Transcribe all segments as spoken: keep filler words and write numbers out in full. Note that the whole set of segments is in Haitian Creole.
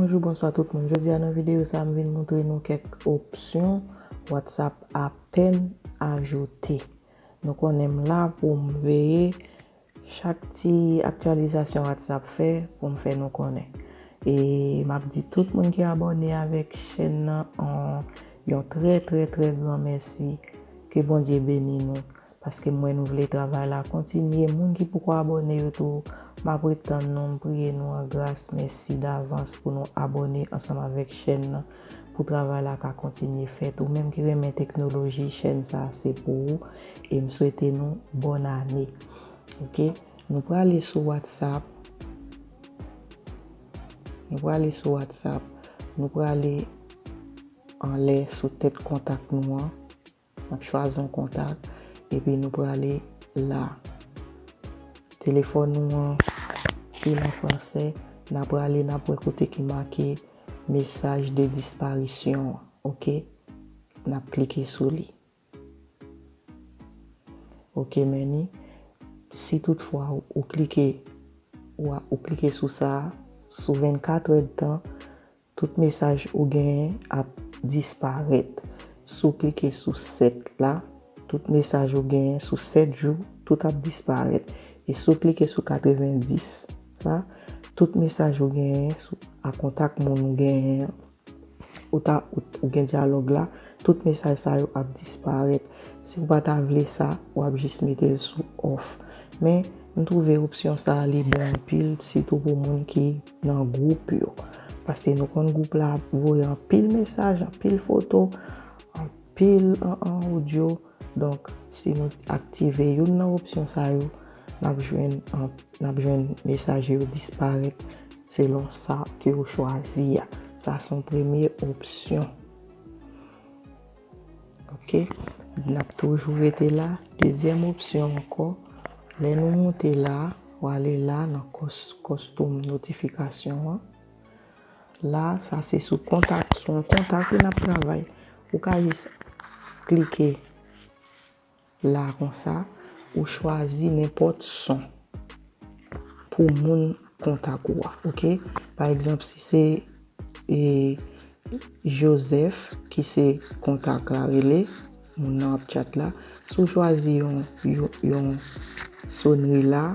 Bonjou, bonswa tout moun. Jodi a nan videyo sa a, m vin montre nou kèk opsyon WhatsApp apèn ajoute. Nou konnen m la pou m veye chak ti aktyalizasyon WhatsApp fè pou m fè nou konnen. E m ap di tout moun ki abòne avèk chèn nan an, yon trè, trè, trè gran mèsi. Ke Bondye beni nou. Paske m wè nou vle travay la kontinye. Moun ki poko abòne yo tou, m ap ret tann nou, m priye nou an gras. Mèsi davans pou nou abòne ansanm avèk chèn nan, pou travay la ka kontinye fèt. Ou menm ki renmen teknoloji, chèn sa a se pou ou. E m swete nou bòn ane. Oke? Nou prale sou WhatsApp. Nou prale sou WhatsApp. Nou prale anlè sou tèt kontak nou an. N ap chwazi yon kontak, epi nou prale la. Telefòn nou an, si l an fransè, n a prale, n ap wè kote ki make message de disparition an, oke? N ap klike sou li. Oke, men ni. Si toutfwa ou, ou klike, ou, a- ou klike sou sa a, sou vennkat èdtan, tout mesaj ou genyen ap disparèt. Si w klike sou sèt la, tout mesaj ou genyen sou sèt jou, tout ap disparèt. E si w klike sou katrevendis la, tout mesaj ou genyen sou, a kontak moun ou genyen, ou ta, ou, ou gen dyalòg la, tout mesaj sa yo ap disparèt. Si w pa ta vle sa, w ap jis mete l sou off. Men, m twouve opsyon sa a li bon anpil, sitou pou moun ki nan gwoup yo. Paske nou konn gwoup la ap voye anpil mesaj, anpil foto, anpil an, an odyo. Donk, si nou aktive youn nan opsyon sa yo, n ap jwenn, an, n ap jwenn mesaj yo disparèt selon sa ke w chwazi a. Sa se yon premye opsyon. Oke, n ap toujou rete la. Dezyèm opsyon ankò, lè nou moute la, w ale la nan cus- custom notifikasyon an. La, sa se sou kontak, sou yon kontak wi n ap travay. Ou ka jis klike la konsa, ou chwazi nenpòt son pou moun kontak ou a, oke? Pa egzanp, si se, e, Joseph ki se kontak la rele, moun nan ap chat la, si w chwazi yon, yon, yon sonri la,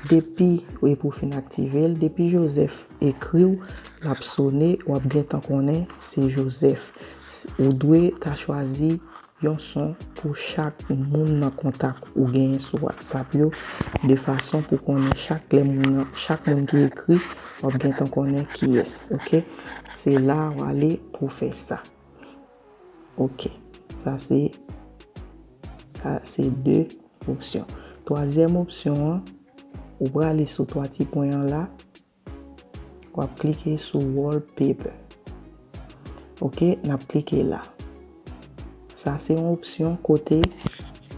depi, epi w fin aktive l, depi Joseph ekri w, l ap sone, w ap gentan konnen se Joseph. Ou dwe ta chwazi yon son pou chak moun nan kontak ou genyen sou WhatsApp yo, de fason pou konnen chak lè moun nan, chak moun ki ekri, w ap gentan konnen kiyès, oke? Se la w ale pou fè sa. Oke, sa se, sa se de opsyon. Twazyèm opsyon an, ou prale sou twa ti pwen an la, w ap klike sou wallpaper. Oke, n ap klike la. Sa se yon opsyon kote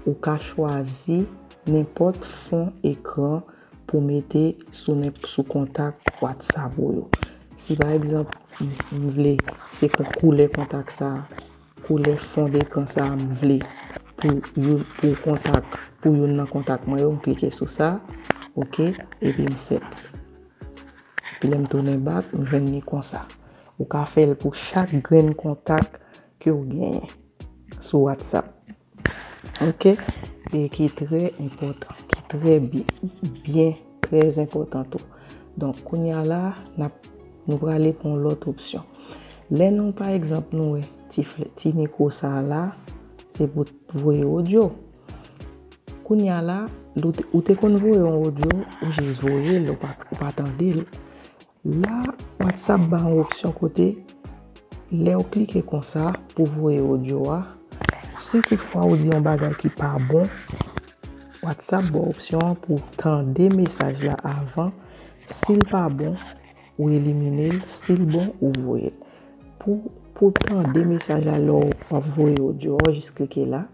ou ka chwazi nenpòt fon ekran pou mete sou nen- sou kontak WhatsApp ou yo. Si pa egzanp, m, m vle se kon koulè kontak sa, koulè fon dekran sa a m vle pou youn, pou kontak, pou youn nan kontak mwen yo, m klike sou sa, oke, epi m sèt. Epi lè m tounen back, m jwenn li konsa. Ou ka fè l pou chak grenn kontak ke w genyen sou WhatsApp. Oke? E ki trè enpòtan, ki trè byen, byen, trè enpòtan tou. Donk, kounye a la, n ap, nou prale pou yon lòt opsyon. Lè nou, pa egzanp, nou wè ti flè, ti mikwo sa a la, se pou voye odyo. Kounye a la, ou te, ou te konn voye yon odyo, ou jis voye l, ou pa, ou pa tande l. La, WhatsApp ba yon opsyon kote, lè w klike konsa pou voye odyo a, si toutfwa ou di yon bagay ki pa bon, WhatsApp ba w opsyon an pou w tande mesaj la avan. Si l pa bon, ou elimine l. Si l bon, ou voye l. Pou, pou w tande mesaj la lè w ap voye odyo a, w jis klike la.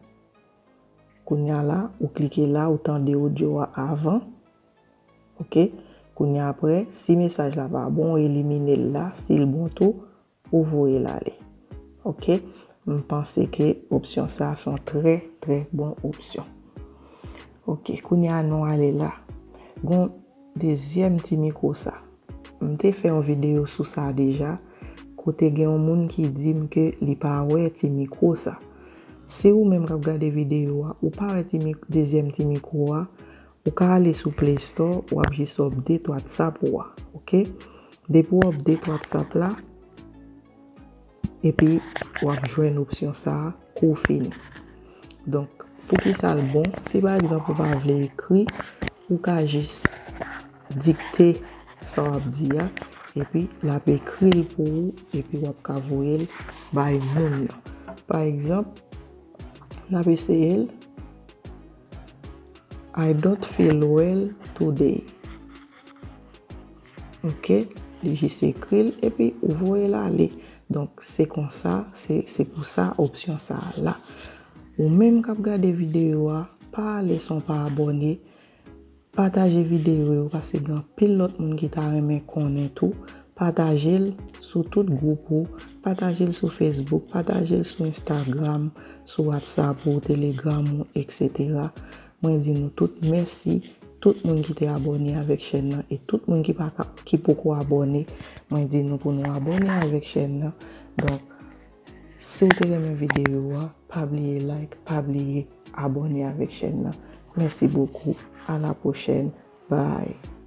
Kounye a la, ou klike la, ou tande odyo a avan. Oke? Kounye a apre, si mesaj la pa bon, ou elimine l la. Si l bon tou, ou voye l ale. Oke? M panse ke opsyon sa a se yon trè, trè bon opsyon. Oke, kounye a nou ale la. Gon dezyèm ti mikwo sa. M te fè yon videyo sou sa deja, kote gen yon moun ki di m ke li pa wè ti mikwo sa. Si ou menm k ap gade videyo a, ou pa wè ti mik-, dezyèm ti mikwo a, ou ka ale sou Play Store, w ap jis update WhatsApp ou a, oke? Depi w update WhatsApp la, epi w ap jwenn opsyon sa a kou w fini. Donk, poukisa l bon? Si pa egzanp ou pa vle ekri, ou ka jis dikte sa w ap di a, epi l ap ekri l pou ou, epi w ap ka voye l bay moun nan. Pa egzanp, n ap eseye l. I don't feel well today. Oke, li jis ekri l epi ou voye l ale. Donk, se konsa, se, se pou sa opsyon sa a la. Ou menm k ap gade videyo a, pa ale san w pa abòne. Pataje videyo yo, paske gen anpil lòt moun ki ta renmen konnen tou. Pataje l sou tout gwoup ou, pataje l sou Facebook, pataje l sou Instagram, sou WhatsApp ou, Telegram ou, etsetera. Mwen di nou tout mèsi, tout moun ki te abòne avèk chèn nan e tout moun ki pa ka, ki poko abòne, mwen di nou pou nou abòne avèk chèn nan. Donk, si w te renmen videyo a, pa bliye like, pa bliye abòne avèk chèn nan. Mèsi bokou. À la prochaine. Bye.